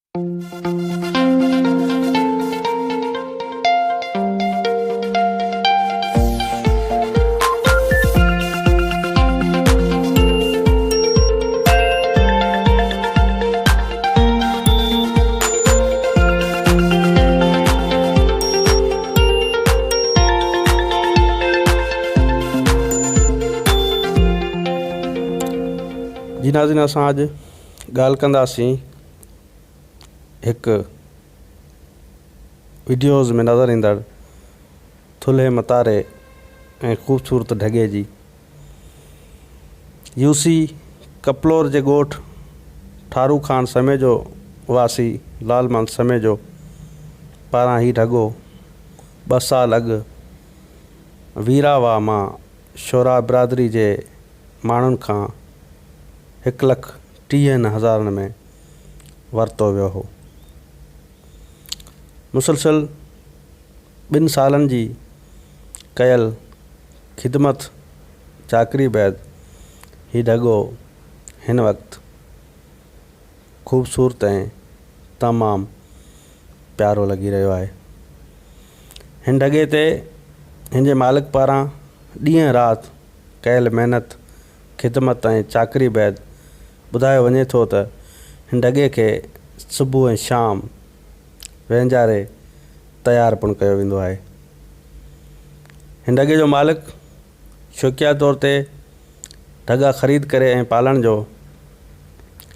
جي ناظرين اسان اڄ ڳالهه ڪنداسين هڪ وڊيوز ۾ نظر ايندڙ ٿلهي متاري ۽ خوبصورت ڍڳي جي يو سي ڪپلور جي ڳوٺ ٺارو خان سميجو واسي لال محمد سميجو پاران هي ڍڳو ٻه سال اڳ ويرا واهه مان شورا برادري جي ماڻهن کان هڪ لک ٽيهن هزارن ۾ ورتو ويو هو. مسلسل ٻن سالن جي ڪيل خدمت چاڪري بعد هي ڍڳو هن وقت خوبصورت ۽ تمام پيارو لڳي رهيو آهي. هن ڍڳي تي هن جي مالڪ پاران ڏينهن رات ڪيل محنت، خدمت ۽ چاڪري بعد ٻڌايو وڃي ٿو ته هن ڍڳي کي صبح ۽ شام وهنجاري تيار پڻ ڪيو ويندو آهي. هن ڍڳي جو مالڪ شوقيه طور تي ڍڳا خريد ڪري ۽ پالڻ جو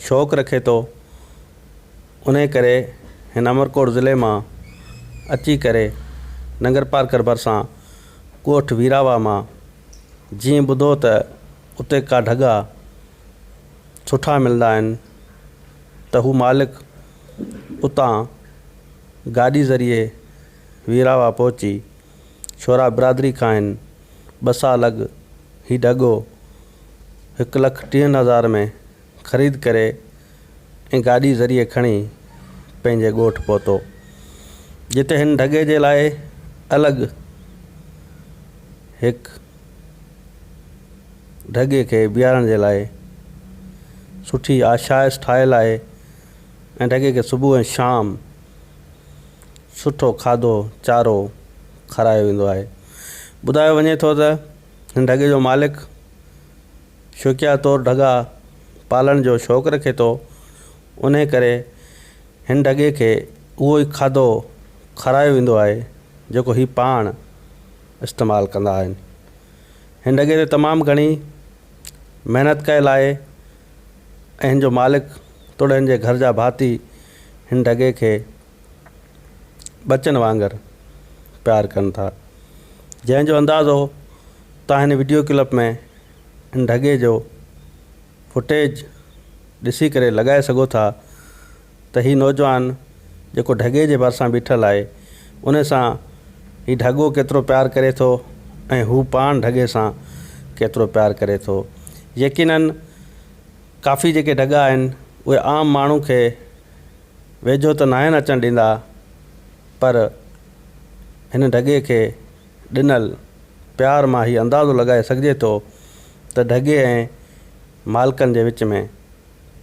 شوق رکي ٿو انهي ڪري هن امرڪوٽ ضلعي مان اچي ڪري ننگرپارڪر ڀرسان ڳوٺ ويراوا مان جيئن ٻڌو ته اتي ڪا ڍڳا سٺا ملندا آهن ته هو مالڪ اتان گاڏي ذريعي ويراوا پهچي شورا برادري کان هن ٻه سال اڳ هي ڍڳو هڪ لک ٽيهن هزار ۾ خريد ڪري ۽ گاڏي ذريعي کڻي پنهنجي ڳوٺ پهتو، جتي هن ڍڳي جي لاء الڳ هڪ ڍڳي کي بيهارڻ جي لاء سٺي آشائش ٺاهيل آهي ۽ ڍڳي کي صبح ۽ شام سٺو کاڌو چارو کارايو ويندو آهي. ٻڌايو وڃي ٿو ته هن ڍڳي جو مالڪ شوقيه طور ڍڳا پالڻ جو شوق رکي ٿو، انهي ڪري هن ڍڳي کي اهو ئي کاڌو کارايو ويندو آهي، جيڪو هي پاڻ استعمال ڪندا آهن. هن ڍڳي تي تمام گهڻي محنت ڪيل آهي ۽ هن جو مالڪ توڙي هن جي گهر جا ڀاتي هن ڍڳي کي ٻچن وانگر پيار ڪن ٿا، جنهن جو اندازو توهان هن وڊيو ڪلپ ۾ ان ڍڳي جو فوٽيج ڏسي ڪري لڳائي سگهو ٿا ته هي نوجوان جيڪو ڍڳي جي ڀرسان بيٺل آهي ان سان هي ڍڳو ڪيترو پيار ڪري ٿو ۽ هو پاڻ ڍڳي سان ڪيترو پيار ڪري ٿو. يقينن ڪافي جيڪي ڍڳا آهن اهي عام ماڻهو کي ويجهو ته ناهن اچڻ ڏيندا پر هن ڍڳي کي ڏنل پيار مان هي اندازو لڳائي سگهجي ٿو ته ڍڳي ۽ مالڪن جي وچ ۾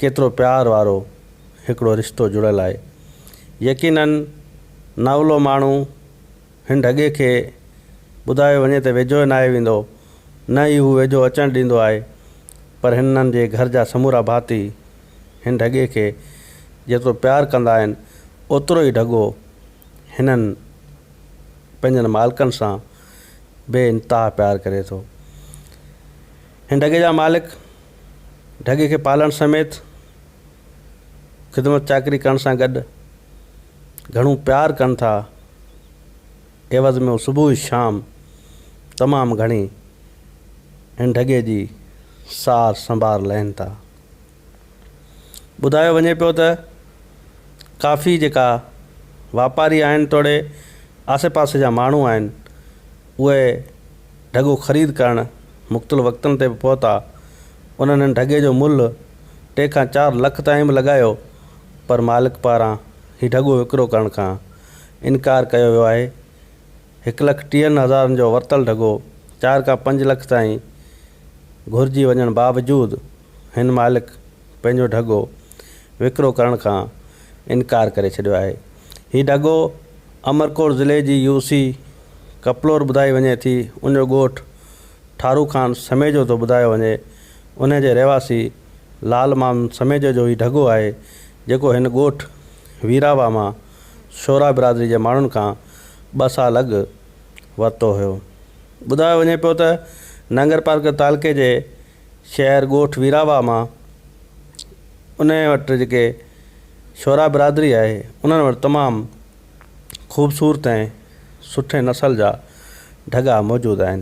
ڪيترو پيار وارو هڪڙو رشتو جڙيل آهي. يقينن ناولو ماڻهو هن ڍڳي کي ٻڌايو وڃي ته ويجهو ئي ناهي ويندو، نه ئي هو ويجهو اچڻ ڏيندو آهي پر هنن جي گهر جا سمورا ڀاتي هن ڍڳي کي جيترو پيار ڪندا آهن اوترو ئي ڍڳو هنن پنهنجن مالڪن سان بي انتها پيار ڪري ٿو. هن ڍڳي جا مالڪ ڍڳي کي پالڻ سميت خدمت چاڪري ڪرڻ سان گڏ گهڻو پيار ڪن ٿا. عيوض ۾ هو صبح شام تمام گهڻي هن ڍڳي جي سار سنڀار لهن ٿا. ٻڌايو وڃي پيو ته ڪافي جيڪا واپاري آهن توڙي آسي پاسي جا ماڻهو آهن اهي ڍڳو خريد ڪرڻ مختلف وقتن تي به پهتا انهن هن ڍڳي جو ملهه ٽي کان چار لک تائين به لڳايو پر مالڪ پاران هي ڍڳو وڪرو ڪرڻ کان انڪار ڪيو ويو آهي هڪ لک ٽيهن هزارن جو ورتل ڍڳو چار کان پنج لک تائين گهرجي وڃڻ باوجود هن مالڪ پنهنجو ڍڳو وڪرو ڪرڻ کان انڪار ڪري ڇڏيو آهي. هي ڍڳو امرڪوٽ ضلعي جي يو سي ڪپلور ٻڌائي وڃي ٿي ان جو ڳوٺ ٺارو خان سميجو ٿو ٻڌايو وڃي ان جي رهواسي لال محمد سميجو جو هي ڍڳو آهي جيڪو هن ڳوٺ ويراوا مان شورا برادري جي ماڻهن کان ٻه سال اڳ ورتو هيو. ٻڌايو وڃي پيو ته ننگرپارڪر تعلقي جي شهر ڳوٺ ويراوا مان انهي وٽ جيڪي شورا برادري آهي انهن وٽ تمام خوبصورت ۽ سٺي نسل جا ڍڳا موجود آهن.